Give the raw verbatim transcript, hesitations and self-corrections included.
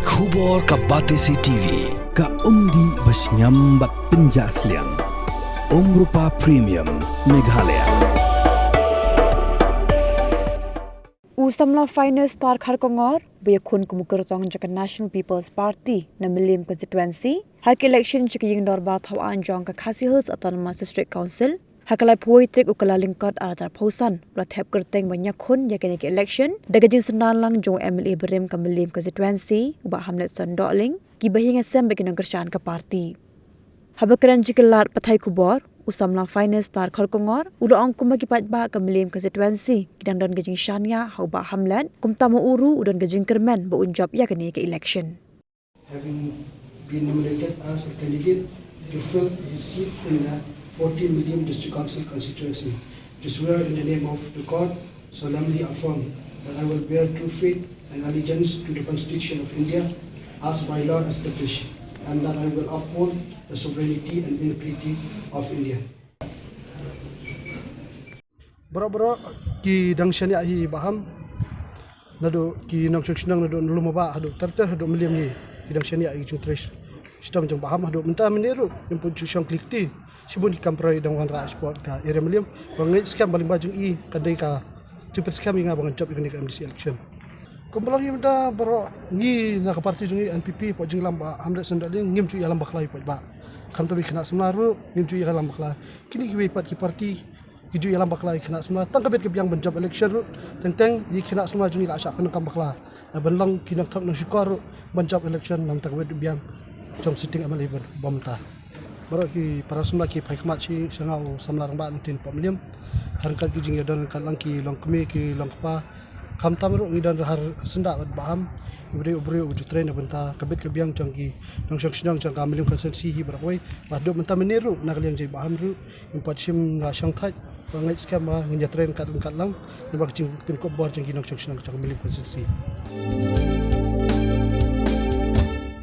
Khubor ka Batesi T V, ka umdih ba shngiam bad pynjah sliang. Umrupa Premium, Meghalaya. U samla Finest Star Kharkongor, ba ïakhun kum u kyrtong jong ka National People's Party na Mylliem Constituency ha ka election sha ka ïing dorbar thaw aiñ jong ka Khasi Hills Autonomous District Council, ha ka laiphew tarik u Kyllalyngkot arhajar arphew san, u la thep kyrteng ban ïakhun ïa kane ka election da ka jingsynran lang jong u M L A barim ka Mylliem Constituency, u Bah Hamletson Dohling, kiba hi ïa ki nongkyrshan ka party. Haba kren sha ki lad pathai khubor, u samla Finest Star Kharkongor u la ong kumba ki paidbah ka Mylliem Constituency ki dang don ka jingshaniah ha u Bah Hamlet, kumta ma u ruh u don ka jingkyrmen ba un jop ïa kane ka election. Having been nominated as a candidate to fill his seat in the fourteen Mylliem District Council constituency, to swear in the name of the court, solemnly affirm that I will bear true faith and allegiance to the Constitution of India as by law established, and that I will uphold the sovereignty and integrity of India. Baroh baroh ki dang shaniah hi Bah Ham, naduh ki nongshong shnong naduh Lum Bah haduh ter ter haduh Mylliem hi, ki dang shaniah ïa ki jingtrei shitom jong Bah Ham haduh mynta mynne ruh, ngim pat ju shong kli kti. Shibun ki kam pyrshah dang wanrah shapoh ka area Mylliem. Ba nga ngeit skhem ba lyngba jong i kan dei ka jingpynskhem ïa nga ba ngan jop ïa kane ka M D C election. Kumba long hi mynta baroh ngi na ka party jong i N P P, hapoh jingïalam Bah Hamletson Dohling, ngim ju ïalam bakla ïa u paidbah. Khamtam ïa ki khynnah samla ruh ngim ju ïalam bakla. Kine kiwei pat ki party ki ju ïalam bakla ïa ki khynnah samla tang ka bit ka biang ban jop election ruh. Teng teng ïa ki khynnah samla jong i la shah pyndonkam bakla na ban long ki nongthok nongshukor ruh ban jop election na ka bit ka biang jong sitting M L A ba mynta. Baroh ki para samla ki phai khmat shi sha nga u samla rangbah na ktien pop Mylliem. Ha ryngkat ki jingïadon ryngkat lang ki long kmie ki long kpa. Khamtam ruh ngi don ha syndah bad Bah Ham, i ba dei u briew u ba ju trei na bynta ka bit ka biang jong ki nongshong shnong jong ka Mylliem constituency hi baroh kawei. Bad haduh mynta mynne ruh na ka liang jong i Bah Ham ruh ngim pat shym la shong thait. Ba ngeit skhem ba ngin ïatrei ryngkat ryngkat lang na ka jingpynkup bor jong ki nongshong shnong jong ka Mylliem constituency.